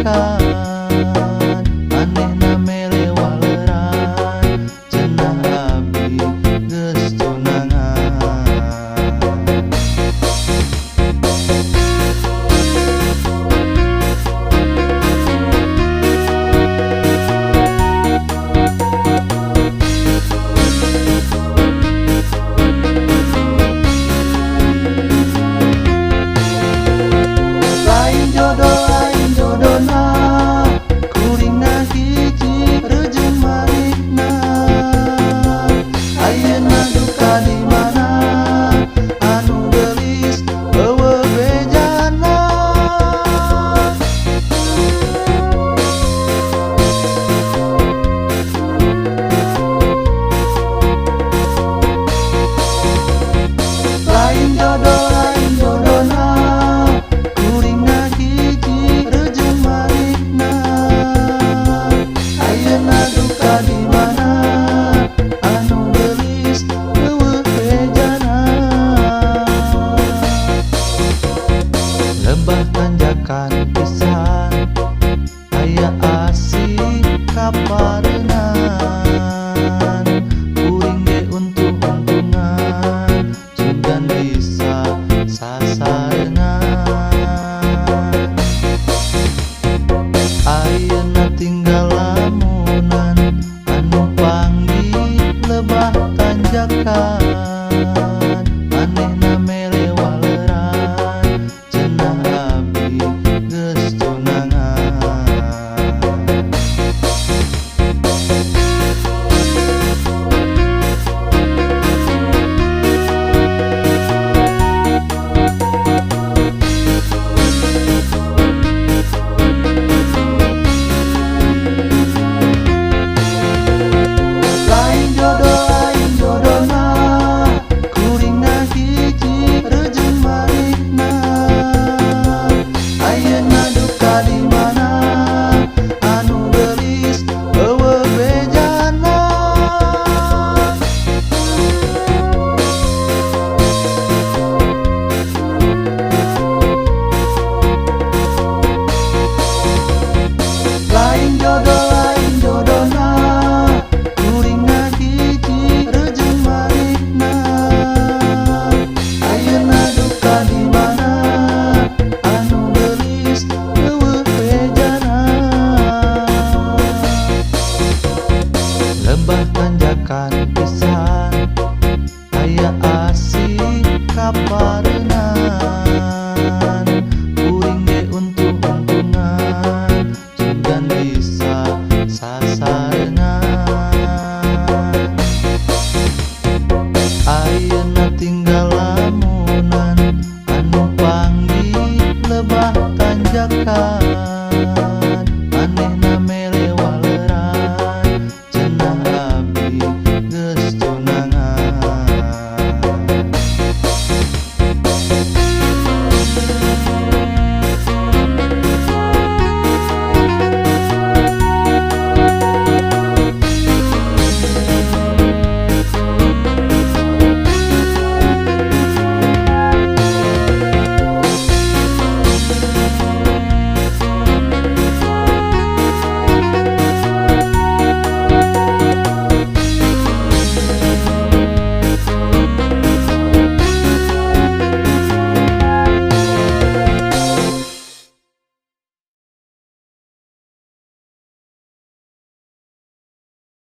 tanjakan, manehna mere waleran, cenah abdi geus tunangan. Lain jodoh, lain jodona, kuringna hiji rejeung marikna. Ayeuna duka di mana, anu geulis euweuh bejana. Lain jodoh, lain jodona, kuringna hiji rejeung marikna. Ayeuna duka di mana, anu geulis euweuh bejana. Lebah tanjakan pisan, aya asih kaparengan, kuring ge untung-untungan sugan bisa sasarengan. Ayeuna tinggal lamunan, anu panggih lebah tanjakan, manehna mere waleran, cenah abdi geus tunangan. Lain jodoh, lain jodona, kuringna hiji rejeung marikna. Ayeuna duka di mana, anu geulis euweuh bejana. Lain jodoh, lain jodona, kuringna hiji rejeung marikna. Ayeuna duka di mana, anu geulis euweuh bejana. Lebah tanjakan pisan, aya asih kaparengan, kuring ge untung-untungan sugan bisa sasarengan. Ayeuna tinggal lamunan, anu panggih lebah tanjakan,